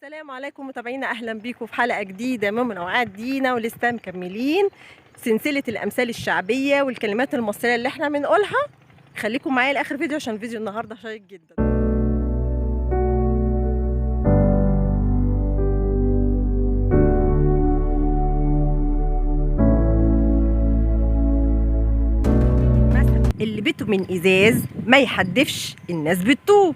السلام عليكم متابعينا، اهلا بيكم في حلقة جديدة من منوعات دينا، ولسه مكملين سلسلة الامثال الشعبية والكلمات المصرية اللي احنا بنقولها. خليكم معايا لاخر فيديو عشان فيديو النهارده شيق جدا. مثلا اللي بيته من ازاز ما يحدفش الناس بالطوب.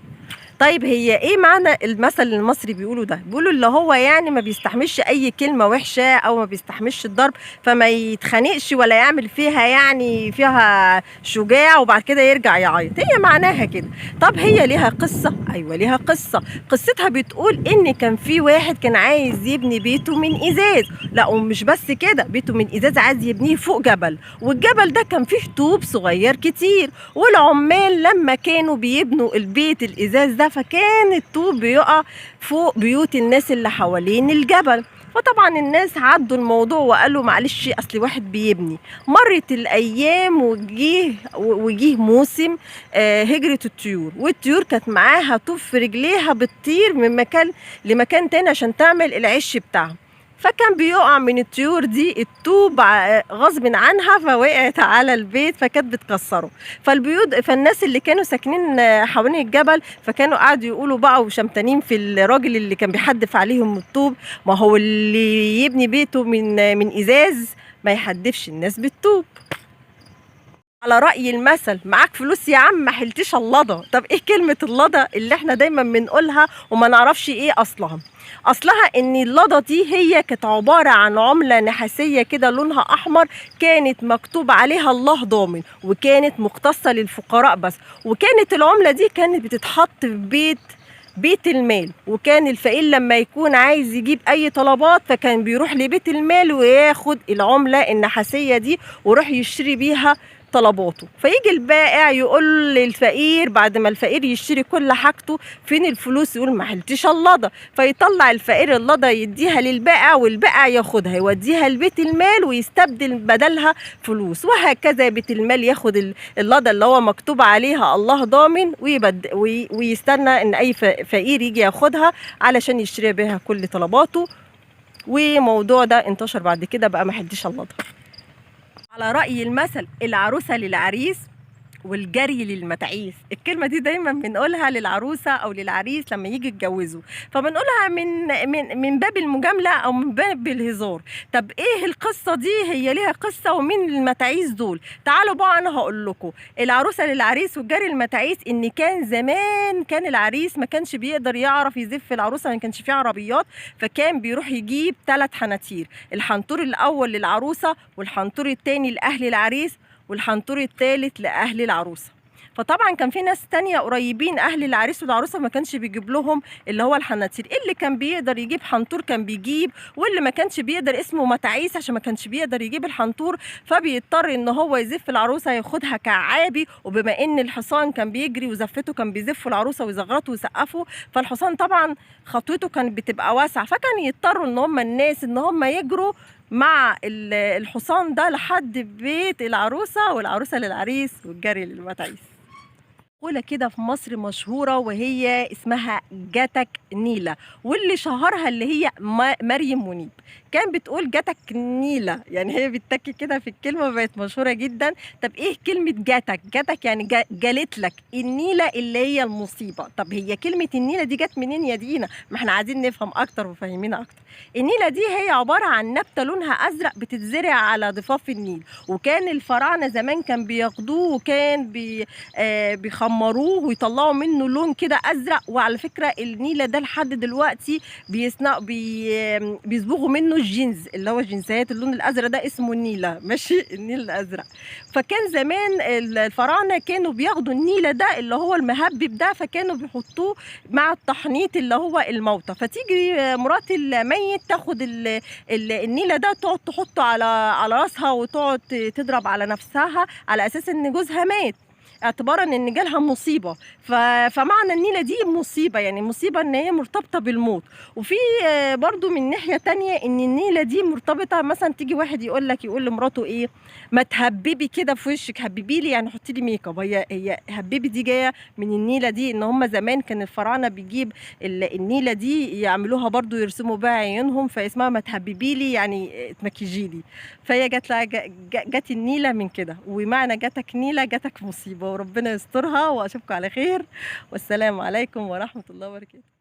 طيب هي ايه معنى المثل المصري بيقولوا ده؟ بيقولوا اللي هو يعني ما بيستحملش اي كلمة وحشة او ما بيستحملش الضرب، فما يتخانقش ولا يعمل فيها يعني فيها شجاع وبعد كده يرجع يعيط. هي معناها كده. طب هي ليها قصة؟ ايوه ليها قصة. قصتها بتقول ان كان في واحد كان عايز يبني بيته من ازاز، لا ومش بس كده، بيته من ازاز عايز يبنيه فوق جبل، والجبل ده كان فيه طوب صغير كتير، والعمال لما كانوا بيبنوا البيت الازاز ده فكان الطوب بيقع فوق بيوت الناس اللي حوالين الجبل. فطبعا الناس عدوا الموضوع وقالوا معلش اصل واحد بيبني. مرت الايام وجيه موسم هجرة الطيور، والطيور كانت معاها طوب في رجليها بتطير من مكان لمكان تاني عشان تعمل العش بتاعها، فكان بيقع من الطيور دي الطوب غصب عنها فوقعت على البيت فكانت بتكسره. فالبيوت فالناس اللي كانوا ساكنين حوالين الجبل فكانوا قعدوا يقولوا بقى وشمتانين في الراجل اللي كان بيحدف عليهم الطوب، ما هو اللي يبني بيته من ازاز ما يحدفش الناس بالطوب. على رأي المثل معاك فلوس يا عم ما حلتش اللضا. طب ايه كلمة اللضا اللي احنا دايما بنقولها وما نعرفش ايه اصلها؟ اصلها ان اللضا دي هي كانت عبارة عن عملة نحاسية كده لونها احمر، كانت مكتوب عليها الله ضامن، وكانت مختصة للفقراء بس، وكانت العملة دي كانت بتتحط في بيت المال، وكان الفقير لما يكون عايز يجيب اي طلبات فكان بيروح لبيت المال وياخد العملة النحاسية دي ويروح يشتري بيها طلباته. فيجي البائع يقول للفقير بعد ما الفقير يشتري كل حاجته فين الفلوس؟ يقول ما حلتش اللضا. فيطلع الفقير اللضا يديها للبائع، والبائع ياخدها يوديها لبيت المال ويستبدل بدلها فلوس، وهكذا بيت المال ياخد اللضا اللي هو مكتوب عليها الله ضامن ويستنى ان اي فقير يجي ياخدها علشان يشتري بيها كل طلباته. وموضوع ده انتشر بعد كده بقى ما حلتش اللضا. على رأي المثل العروسة للعريس والجري للمتاعيس. الكلمة دي دايما بنقولها للعروسة أو للعريس لما يجي يتجوزوا، فبنقولها من من من باب المجاملة أو من باب الهزار. طب إيه القصة دي؟ هي ليها قصة، ومين المتاعيس دول؟ تعالوا بقى أنا هقول لكم. العروسة للعريس والجري للمتاعيس، إن كان زمان كان العريس ما كانش بيقدر يعرف يزف العروسة، ما كانش فيه عربيات، فكان بيروح يجيب 3 حناطير، الحنطور الأول للعروسة، والحنطور الثاني لأهل العريس، والحنطور الثالث لأهل العروسة. فطبعا كان في ناس تانية قريبين أهل العريس والعروسة ما كانش بيجيب لهم اللي هو الحناطير، اللي كان بيقدر يجيب حنطور كان بيجيب، واللي ما كانش بيقدر اسمه متاعيس عشان ما كانش بيقدر يجيب الحنطور، فبيضطر ان هو يزف العروسة ياخدها كعابي. وبما ان الحصان كان بيجري وزفته كان بيزفوا العروسة ويزغرطوا ويسقفوا، فالحصان طبعا خطوته كانت بتبقى واسعة، فكان يضطروا ان هم الناس ان هم يجروا مع الحصان ده لحد بيت العروسة، والعروسة للعريس والجري للمتاعيس. مقولة كده في مصر مشهورة وهي اسمها جاتك نيلة، واللي شهرها اللي هي مريم منيب، كان بتقول جاتك نيلة، يعني هي بتتكي كده في الكلمة بقت مشهورة جدا. طب ايه كلمة جاتك؟ جاتك يعني جالت لك النيلة اللي هي المصيبة. طب هي كلمة النيلة دي جت منين يا دينا؟ ما احنا عايزين نفهم اكتر وفهمينا اكتر. النيلة دي هي عبارة عن نبتة لونها ازرق بتتزرع على ضفاف النيل، وكان الفراعنة زمان كان بياخدوه وكان بيخمروه ويطلعوا منه لون كده ازرق. وعلى فكرة النيلة ده لحد دلوقتي بيصبغوا منه الجينز، اللي هو الجينزات اللون الازرق ده اسمه النيلة، ماشي، النيل الازرق. فكان زمان الفراعنة كانوا بياخدوا النيلة ده اللي هو المهبب ده، فكانوا بيحطوه مع التحنيط اللي هو الموتى، فتيجي مرات الميت تاخد النيلة ده تقعد تحطه على راسها وتقعد تضرب على نفسها على اساس ان جوزها مات. اعتبارا ان جالها مصيبة. فمعنى النيله دي مصيبة، يعني مصيبة ان هي مرتبطة بالموت. وفي برضو من ناحية تانية ان النيله دي مرتبطة، مثلا تيجي واحد يقول لك، يقول لمراته ايه، ما تهببي كده في وشك، هببي لي يعني حطي لي ميك اب. هي هببي دي جاية من النيله دي، ان هم زمان كان الفراعنة بيجيب النيله دي يعملوها برضو يرسموا بها عيونهم، فاسمها ما تهببي لي يعني تمكيجي لي. فهي جت لها جت النيله من كده. ومعنى جاتك نيله جاتك مصيبة، وربنا يسترها. واشوفكم على خير، والسلام عليكم ورحمة الله وبركاته.